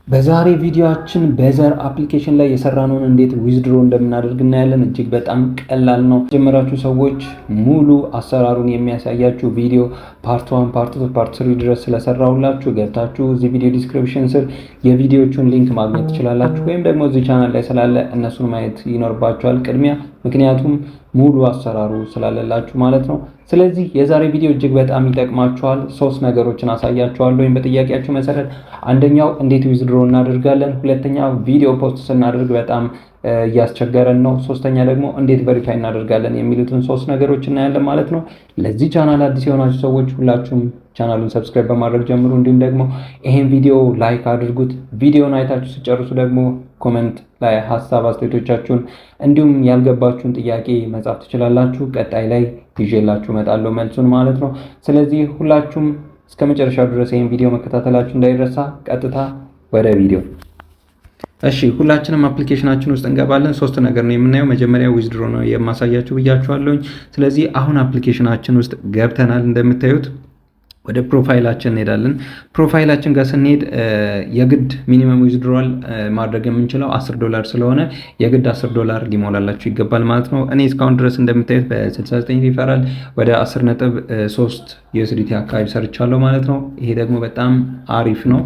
በዛሬ ቪዲዮአችን በዘር application ላይ የሰራነውን እንዴት withdraw እንደምናደርግ እናያለን። እጅግ በጣም ቀላል ነው። ጀመራችሁ ሰዎች ሙሉ አሰራሩን የሚያሳያችሁ ቪዲዮ part 1፣ part 2፣ part 3 ድረስ ስለሰራሁላችሁ ገብታችሁ እዚህ ቪዲዮ description ስር የቪዲዮቹን link ማግኘት ትችላላችሁ። ወይም ደግሞ እዚህ ቻናል ላይ ስላለ እነሱን ማየት ይኖርባችኋል ቅድሚያ፣ ምክንያቱም ሙሉ አሰራሩ ስላለላችሁ ማለት ነው። ስለዚህ የዛሬ ቪዲዮ እጅግ በጣም ይጠቅማችኋል። ሶስት ነገሮችን አሳያችኋለሁ ወይም በጥያቄያችሁ መሰረት፣ አንደኛው እንዴት withdraw እናደርጋለን፣ ሁለተኛ ቪዲዮ post ስናደርግ በጣም እያስቸገረን ነው፣ ሶስተኛ ደግሞ እንዴት verify እናደርጋለን የሚሉትን ሶስት ነገሮች እናያለን ማለት ነው። ለዚህ ቻናል አዲስ የሆናችሁ ሰዎች ሁላችሁም ቻናሉን subscribe በማድረግ ጀምሩ። እንዲሁም ደግሞ ይሄን ቪዲዮ like አድርጉት። ቪዲዮን አይታችሁ ስትጨርሱ ደግሞ comment ላይ ሀሳብ አስተያየቶቻችሁን እንዲሁም ያልገባችሁን ጥያቄ መጻፍ ትችላላችሁ። ቀጣይ ላይ ይዤላችሁ እመጣለሁ መልሱን ማለት ነው። ስለዚህ ሁላችሁም እስከ መጨረሻው ድረስ ይሄን ቪዲዮ መከታተላችሁ እንዳይረሳ። ቀጥታ ወደ ቪዲዮ። እሺ፣ ሁላችንም application ኣችን ውስጥ እንገባለን። ሶስት ነገር ነው የምናየው። መጀመሪያ withdraw ነው የማሳያችሁ ብያችኋለሁኝ። ስለዚህ አሁን application ኣችን ውስጥ ገብተናል። እንደምታዩት ወደ profile ኣችን እንሄዳለን። Profile ኣችን ጋር ስንሄድ የግድ minimum withdrawal ማድረግ የምንችለው 10 ዶላር ስለሆነ የግድ 10 ዶላር ሊሞላላችሁ ይገባል ማለት ነው። እኔ እስካሁን ድረስ እንደምታዩት በ69 ሪፈራል ወደ 10.3 USDT አካባቢ ሰርቻለሁ ማለት ነው። ይሄ ደግሞ በጣም አሪፍ ነው።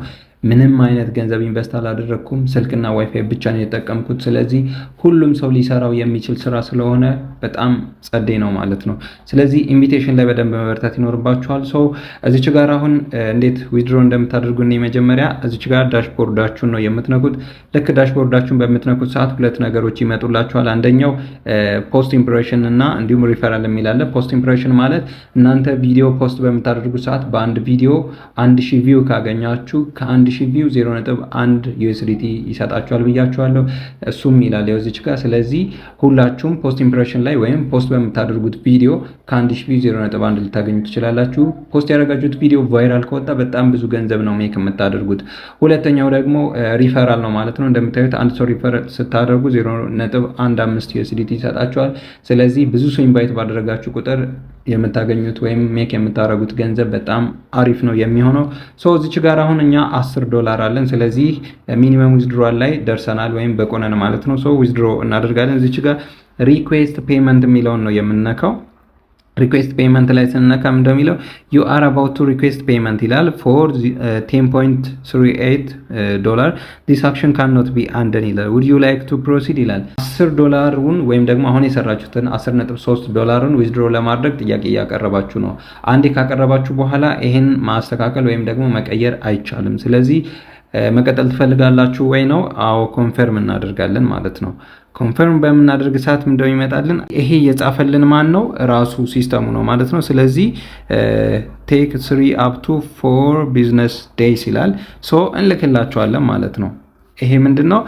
ምንም አይነት ገንዘብ invest አላደረግኩም። ስልክና ዋይፋይ ብቻ ነው የተጠቀምኩት። ስለዚህ ሁሉም ሰው ሊሰራው የሚችል ስራ ስለሆነ በጣም ጸዴ ነው ማለት ነው። ስለዚህ invitation ላይ በደንብ መበርታት ይኖርባችኋል። So እዚች ጋር አሁን እንዴት withdraw እንደምታደርጉ እኔ መጀመሪያ እዚች ጋር dashboard ኣችሁን ነው የምትነኩት። ልክ dashboard ኣችሁን በምትነኩት ሰዓት ሁለት ነገሮች ይመጡላችኋል። አንደኛው post impression እና እንዲሁም ሪፈራል የሚል አለ። Post impression ማለት እናንተ ቪዲዮ post በምታደርጉ ሰዓት በአንድ ቪዲዮ 1000 view ካገኛችሁ ከ1000 view 0.1 USDT ይሰጣችኋል ብያችኋለሁ። እሱም ይላል ያው እዚች ጋር። ስለዚህ ሁላችሁም post impression ላይ ወይም post በምታደርጉት ቪዲዮ ከ1000 view 0.1 ልታገኙ ትችላላችሁ። Post ያደረጋችሁት ቪዲዮ viral ከወጣ በጣም ብዙ ገንዘብ ነው make የምታደርጉት። ሁለተኛው ደግሞ ሪፈራል ነው ማለት ነው። እንደምታዩት አንድ ሰው refer ስታደርጉ 0.15 USDT ይሰጣችኋል። ስለዚህ ብዙ ሰው invite ባደረጋችሁ ቁጥር የምታገኙት ወይም make የምታደርጉት ገንዘብ በጣም አሪፍ ነው የሚሆነው። So እዚች ጋር አሁን እኛ 10 ዶላር አለን። ስለዚህ minimum withdrawal ላይ ደርሰናል ወይም በቆነን ማለት ነው። So withdraw እናደርጋለን። እዚች ጋር request payment የሚለውን ነው የምንነካው። Request payment ላይ ስንነካ እንደሚለው "You are about to request payment" ይላል ፎር 10.38 ዶላር፣ "ዲስ አክሽን ካን ኖት ቢ አንደን" ይላል። "Would you like to proceed?" ይላል። 10 ዶላሩን ወይም ደግሞ አሁን የሰራችሁትን 10.3 ዶላሩን withdraw ለማድረግ ጥያቄ እያቀረባችሁ ነው። አንዴ ካቀረባችሁ በኋላ ይሄን ማስተካከል ወይም ደግሞ መቀየር አይቻልም። ስለዚህ መቀጠል ትፈልጋላችሁ ወይ ነው? አዎ፣ confirm እናደርጋለን ማለት ነው። Confirm በምናደርግ ሰዓት ምንድነው ይመጣልን? ይሄ የጻፈልን ማን ነው? ራሱ system ኡ ነው ማለት ነው። ስለዚህ "take 3 up to 4 business days" ይላል። So እንልክላቸዋለን ማለት ነው። ይሄ ምንድን ነው?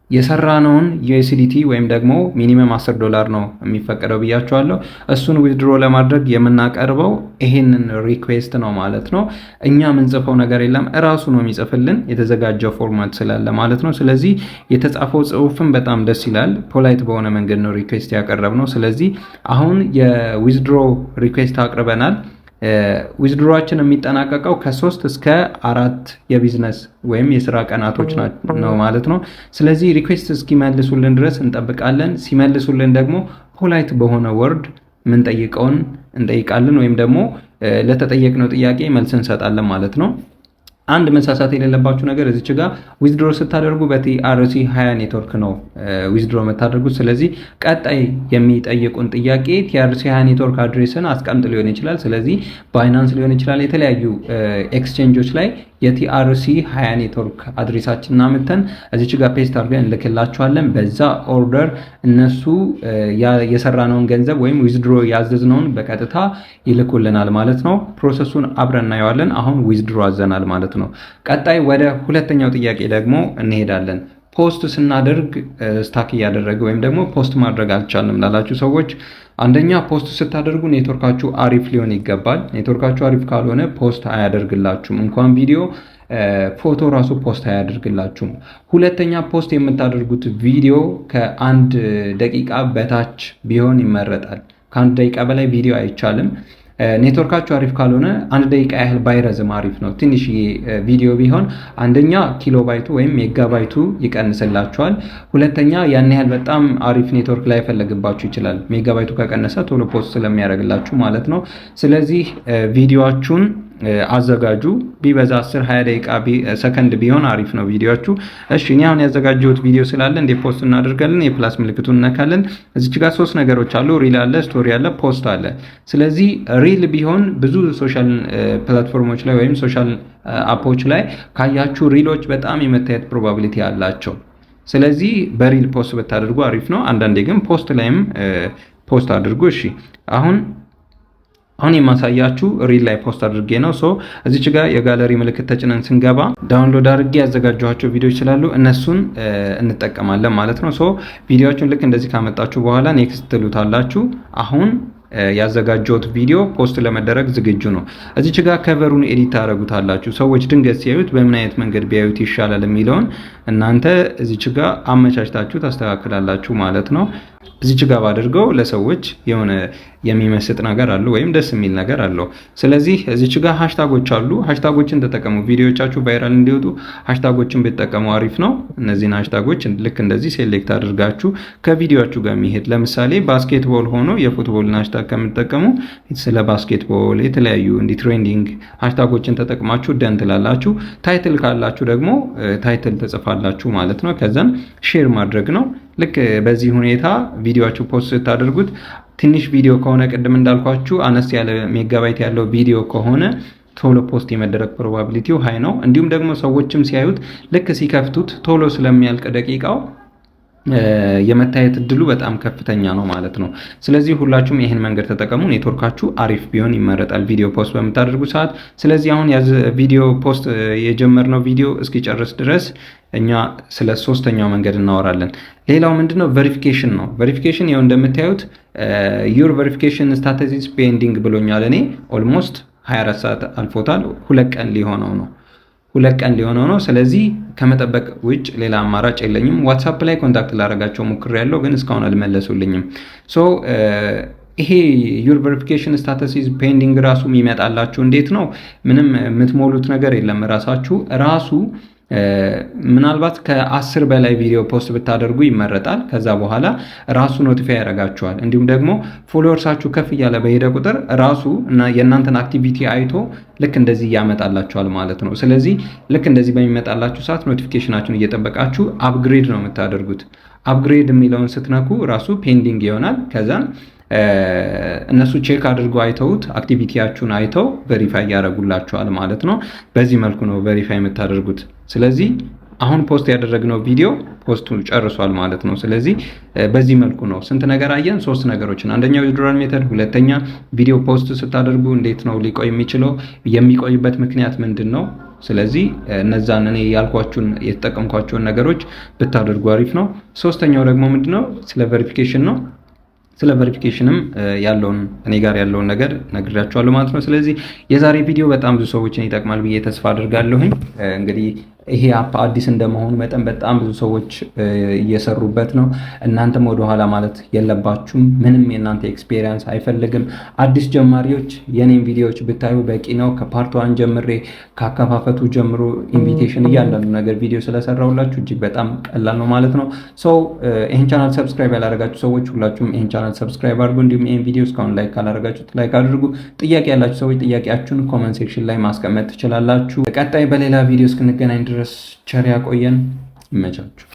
የሰራነውን USDT ወይም ደግሞ minimum 10 ዶላር ነው የሚፈቀደው ብያችኋለሁ። እሱን withdraw ለማድረግ የምናቀርበው ይሄንን request ነው ማለት ነው። እኛ የምንጽፈው ነገር የለም፣ እራሱ ነው የሚጽፍልን የተዘጋጀው format ስላለ ማለት ነው። ስለዚህ የተጻፈው ጽሁፍም በጣም ደስ ይላል። Polite በሆነ መንገድ ነው request ያቀረብነው። ስለዚህ አሁን የ withdraw request አቅርበናል። Withdraw ኣችን የሚጠናቀቀው ከ3 እስከ 4 የቢዝነስ ወይም የስራ ቀናቶች ነው ማለት ነው። ስለዚህ request እስኪመልሱልን ድረስ እንጠብቃለን። ሲመልሱልን ደግሞ polite በሆነ word የምንጠይቀውን እንጠይቃለን ወይም ደግሞ ለተጠየቅነው ጥያቄ መልስ እንሰጣለን ማለት ነው። አንድ መሳሳት የሌለባችሁ ነገር እዚች ጋር withdraw ስታደርጉ በ TRC 20 ኔትወርክ ነው withdraw የምታደርጉት። ስለዚህ ቀጣይ የሚጠይቁን ጥያቄ TRC 20 network address ን አስቀምጥ ሊሆን ይችላል። ስለዚህ Binance ሊሆን ይችላል፣ የተለያዩ exchange ኦች ላይ የ TRC 20 network address ኣችንን አምጥተን እዚች ጋር paste አድርገን እንልክላቸዋለን። በዛ order እነሱ የሰራነውን ገንዘብ ወይም withdraw ያዘዝነውን በቀጥታ ይልኩልናል ማለት ነው። Process ኡን አብረን እናየዋለን። አሁን withdraw አዘናል ማለት ነው። ቀጣይ ወደ ሁለተኛው ጥያቄ ደግሞ እንሄዳለን። Post ስናደርግ stuck እያደረገ ወይም ደግሞ post ማድረግ አልቻልንም ላላችሁ ሰዎች፣ አንደኛ post ስታደርጉ ኔትወርካችሁ አሪፍ ሊሆን ይገባል። ኔትወርካችሁ አሪፍ ካልሆነ post አያደርግላችሁም። እንኳን ቪዲዮ ፎቶ ራሱ post አያደርግላችሁም። ሁለተኛ post የምታደርጉት ቪዲዮ ከ1 ደቂቃ በታች ቢሆን ይመረጣል። ከ1 ደቂቃ በላይ ቪዲዮ አይቻልም። ኔትወርካችሁ አሪፍ ካልሆነ 1 ደቂቃ ያህል ባይረዝም አሪፍ ነው። ትንሽዬ ቪዲዮ ቢሆን አንደኛ ኪሎባይቱ ወይም ሜጋባይቱ ይቀንስላችኋል። ሁለተኛ ያን ያህል በጣም አሪፍ ኔትወርክ ላይፈልግባችሁ ይችላል። ሜጋባይቱ ከቀነሰ ቶሎ post ስለሚያደርግላችሁ ማለት ነው። ስለዚህ ቪዲዮአችሁን አዘጋጁ። ቢበዛ 10 20 ደቂቃ ሰከንድ ቢሆን አሪፍ ነው ቪዲዮአችሁ። እሺ፣ እኔ አሁን ያዘጋጀሁት ቪዲዮ ስላለ እንዴት post እናደርጋለን? የ plus ምልክቱን እነካለን። እዚች ጋር ሶስት ነገሮች አሉ። Reel አለ፣ story አለ፣ post አለ። ስለዚህ reel ቢሆን ብዙ social platform ኦች ላይ ወይም social app ኦች ላይ ካያችሁ reel ኦች በጣም የመታየት probability አላቸው። ስለዚህ በ reel post ብታደርጉ አሪፍ ነው። አንዳንዴ ግን post ላይም post አድርጉ። እሺ፣ አሁን የማሳያችሁ reel ላይ post አድርጌ ነው። So እዚች ጋር የጋለሪ ምልክት ተጭነን ስንገባ download አድርጌ ያዘጋጀኋቸው ቪዲዮዎች ስላሉ እነሱን እንጠቀማለን ማለት ነው። So ቪዲዮዎቹን ልክ እንደዚህ ካመጣችሁ በኋላ next ትሉታላችሁ። አሁን ያዘጋጀሁት ቪዲዮ post ለመደረግ ዝግጁ ነው። እዚች ጋር cover ኡን edit ታደርጉታላችሁ። ሰዎች ድንገት ሲያዩት በምን አይነት መንገድ ቢያዩት ይሻላል የሚለውን እናንተ እዚች ጋር አመቻችታችሁ ታስተካክላላችሁ ማለት ነው። እዚች ጋር ባደርገው ለሰዎች የሆነ የሚመስጥ ነገር አለው ወይም ደስ የሚል ነገር አለው። ስለዚህ እዚች ጋር hashtag ኦች አሉ። Hashtag ኦችን ተጠቀሙ። ቪዲዮቻችሁ viral እንዲወጡ hashtag ኦችን ብትጠቀሙ አሪፍ ነው። እነዚህን hashtag ኦች ልክ እንደዚህ select አድርጋችሁ ከቪዲዮአችሁ ጋር የሚሄድ፣ ለምሳሌ basketball ሆኖ የ football ን hashtag ከምትጠቀሙ ስለ basketball የተለያዩ እንዲ trending hashtag ኦችን ተጠቅማችሁ done ትላላችሁ። Title ካላችሁ ደግሞ title ትጽፋላችሁ ማለት ነው። ከዛን share ማድረግ ነው። ልክ በዚህ ሁኔታ ቪዲዮአችሁ post ስታደርጉት ትንሽ ቪዲዮ ከሆነ፣ ቅድም እንዳልኳችሁ አነስ ያለ ሜጋባይት ያለው ቪዲዮ ከሆነ ቶሎ post የመደረግ probability ው high ነው። እንዲሁም ደግሞ ሰዎችም ሲያዩት ልክ ሲከፍቱት ቶሎ ስለሚያልቅ ደቂቃው የመታየት እድሉ በጣም ከፍተኛ ነው ማለት ነው። ስለዚህ ሁላችሁም ይህን መንገድ ተጠቀሙ። ኔትወርካችሁ አሪፍ ቢሆን ይመረጣል ቪዲዮ post በምታደርጉ ሰዓት። ስለዚህ አሁን ቪዲዮ post የጀመርነው ቪዲዮ እስኪጨርስ ድረስ እኛ ስለ ሶስተኛው መንገድ እናወራለን። ሌላው ምንድነው? Verification ነው። Verification ይኸው እንደምታዩት "Your verification status is pending" ብሎኛል። እኔ almost 24 ሰዓት አልፎታል። 2 ቀን ሊሆነው ነው። 2 ቀን ሊሆነው ነው። ስለዚህ ከመጠበቅ ውጭ ሌላ አማራጭ የለኝም። WhatsApp ላይ contact ላደርጋቸው ሞክሬያለሁ፣ ግን እስካሁን አልመለሱልኝም። So ይሄ "Your verification status is pending" ራሱ የሚመጣላችሁ እንዴት ነው? ምንም የምትሞሉት ነገር የለም። ራሳችሁ ራሱ ምናልባት ከ10 በላይ ቪዲዮ post ብታደርጉ ይመረጣል። ከዛ በኋላ ራሱ notify ያደርጋችኋል። እንዲሁም ደግሞ followers ኣችሁ ከፍ እያለ በሄደ ቁጥር ራሱ እና የእናንተን activity አይቶ ልክ እንደዚህ ያመጣላችኋል ማለት ነው። ስለዚህ ልክ እንደዚህ በሚመጣላችሁ ሰዓት notification ኣችሁን እየጠበቃችሁ upgrade ነው የምታደርጉት። Upgrade የሚለውን ስትነኩ ራሱ pending ይሆናል። ከዛን እነሱ check አድርገው አይተውት activity ያችሁን አይተው verify ያደርጉላችኋል ማለት ነው። በዚህ መልኩ ነው verify የምታደርጉት። ስለዚህ አሁን post ያደረግነው ቪዲዮ post ኡ ጨርሷል ማለት ነው። ስለዚህ በዚህ መልኩ ነው። ስንት ነገር አየን? ሶስት ነገሮችን። አንደኛው withdrawal method፣ ሁለተኛ ቪዲዮ post ስታደርጉ እንዴት ነው ሊቆይ የሚችለው፣ የሚቆይበት ምክንያት ምንድን ነው? ስለዚህ እነዛን እኔ ያልኳችሁን የተጠቀምኳቸውን ነገሮች ብታደርጉ አሪፍ ነው። ሶስተኛው ደግሞ ምንድነው? ስለ verification ነው። ስለ verification ም ያለውን እኔ ጋር ያለውን ነገር ነግሬያችኋለሁ ማለት ነው። ስለዚህ የዛሬ ቪዲዮ በጣም ብዙ ሰዎችን ይጠቅማል ብዬ ተስፋ አደርጋለሁኝ። እንግዲህ ይሄ app አዲስ እንደመሆኑ መጠን በጣም ብዙ ሰዎች እየሰሩበት ነው። እናንተም ወደኋላ ማለት የለባችሁም። ምንም የእናንተ experience አይፈልግም። አዲስ ጀማሪዎች የኔን ቪዲዮዎች ብታዩ በቂ ነው። ከ part one ጀምሬ ካከፋፈቱ ጀምሮ invitation እያንዳንዱ ነገር ቪዲዮ ስለሰራሁላችሁ እጅግ በጣም ቀላል ነው ማለት ነው። So ይህን channel subscribe ያላደረጋችሁ ሰዎች ሁላችሁም ይህን channel subscribe አድርጉ። እንዲሁም ይህን ቪዲዮ እስካሁን like ካላደረጋችሁት like አድርጉ። ጥያቄ ያላችሁ ሰዎች ጥያቄያችሁን comment section ላይ ማስቀመጥ ትችላላችሁ። ቀጣይ በሌላ ቪዲዮ እስክንገናኝ ድረስ ቸር ያቆየን። ይመቻችሁ።